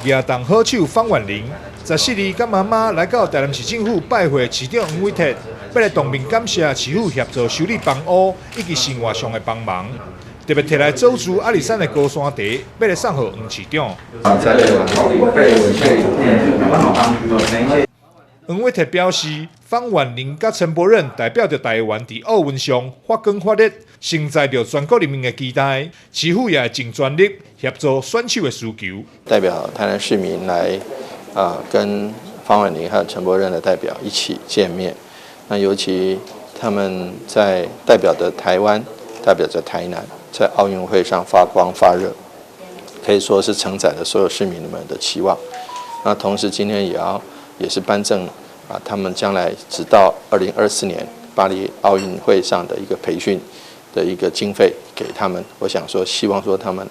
舉重好手方婉玲，14日佮媽媽來到台南市政府拜會市長黃偉哲，欲來當面感謝市府協助修理房屋以及生活上的幫忙。特別提來祖師阿里山的高山茶，欲來送予黃市長。黃偉哲表示，方婉玲佮陳柏任代表著台灣佇奧運上發光發熱，承載著全國人民的期待，市府也會盡全力協助選手的需求。代表台南市民來啊，跟方婉玲和陳柏任的代表一起見面。那尤其他們在代表的台灣，代表着台南，在奧運會上發光發熱，可以說是承載了所有市民們的期望。那同時今天也要也是頒贈啊，他們將來直到2024年巴黎奧運會上的一個培訓的一個經費給他們。我想說，希望說他們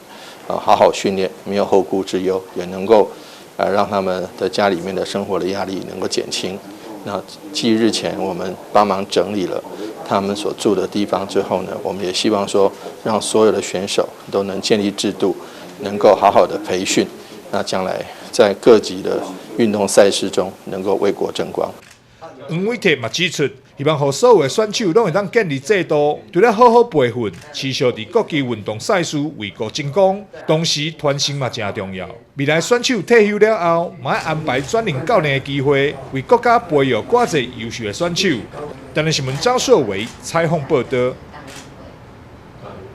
啊好好訓練，沒有後顧之憂，也能夠啊讓他們的家裡面的生活的壓力能夠減輕。那繼日前我們幫忙整理了他們所住的地方之後呢，我們也希望說，讓所有的選手都能建立制度，能夠好好的培訓，那將來在各級的運動賽事中能夠為國爭光。黃偉哲嘛指出，希望予所有的選手攏會當建立制度，除了好好培訓，持續佇國際運動賽事為國爭光，同時傳承嘛誠重要。未來選手退休了後，嘛愛安排轉任教練的機會，為國家培育閣濟優秀的選手。台南新聞張碩維採訪報道。